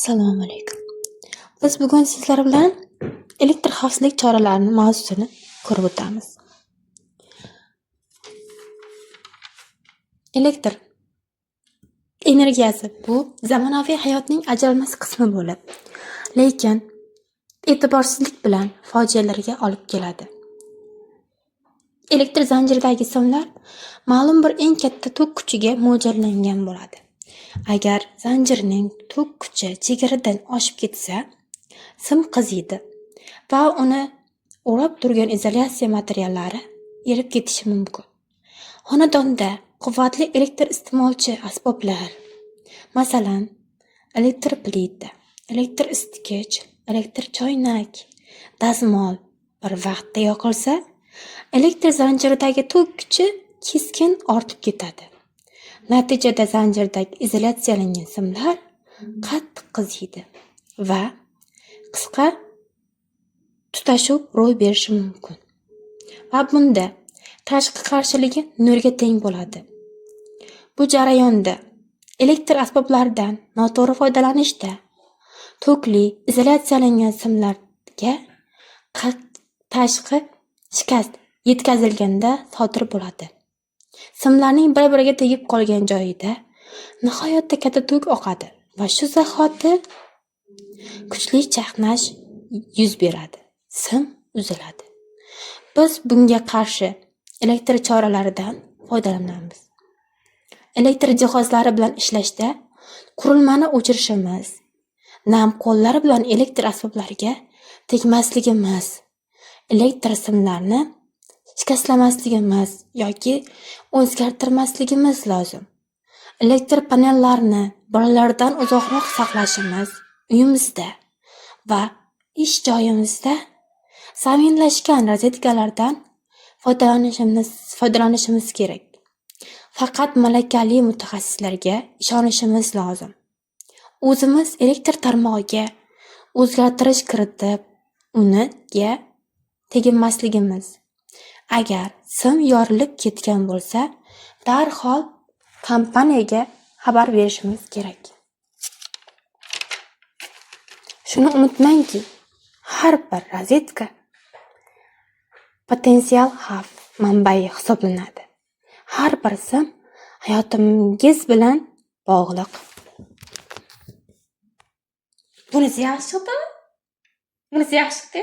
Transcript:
Assalomu alaykum. Biz bugun sizlar bilan elektr xavfsizlik choralarini mavzusini ko'rib o'tamiz. Elektr energiyasi bu zamonaviy hayotning ajralmas qismi bo'lib, lekin e'tiborsizlik bilan fojialarga olib keladi. Elektr zanjiridagi simlar ma'lum bir eng katta tok kuchiga mo'ljallangan bo'ladi. Agar zanjirning tok kuchi chegaradan oshib ketsa, sim qiziydi va uni o'rab turgan izolyatsiya materiallari erib ketishi mumkin. Xonadonda quvvatli elektr iste'molchi asboblar, masalan, elektr plita, elektr isitgich, elektr choynak, dazmol bir vaqtda yoqilsa, elektr zanjiridagi tok kuchi keskin ortib ketadi. Natijada zanjirdagi izolyatsiyalangan simlar qattiq qiziydi va qisqa tutashuv ro'y berishi mumkin. Va bunda tashqi qarshiligi nolga teng bo'ladi. Bu jarayonda elektr asboblaridan noto'g'ri foydalanishda tokli izolyatsiyalangan simlarga tashqi shikast yetkazilganda sodir bo'ladi. Simlarning bir-biriga tegib qolgan joyida nihoyatda katta tok oqadi va shu zahoti kuchli chaqnash yuz beradi. Sim uziladi. Biz bunga qarshi elektr choralaridan foydalanamiz. Elektr jihozlari bilan ishlashda qurilmani o'chirishimiz, nam qo'llar bilan elektr asboblariga tegmasligimiz, elektr simlarini shikastlamasligimiz yoki o'zgartirmasligimiz lozim. Elektr panellarini bolalardan uzoqroq saqlashimiz, uyimizda va ish joyimizda zaminlashgan rozetkalardan foydalanishimiz kerak. Faqat malakali mutaxassislarga ishonishimiz lozim. O'zimiz elektr tarmog'iga o'zgartirish kiritib, uniga teginmasligimiz. Agar sim yorilib ketgan bo'lsa, darhol kompaniyaga xabar berishimiz kerak. Shuni unutmangki, har bir rozetka potensial xavf manbai hisoblanadi. Har bir sim hayotingiz bilan bog'liq. Bunisi yaxshi chiqdimi? Bunisi yaxshi chiqdi.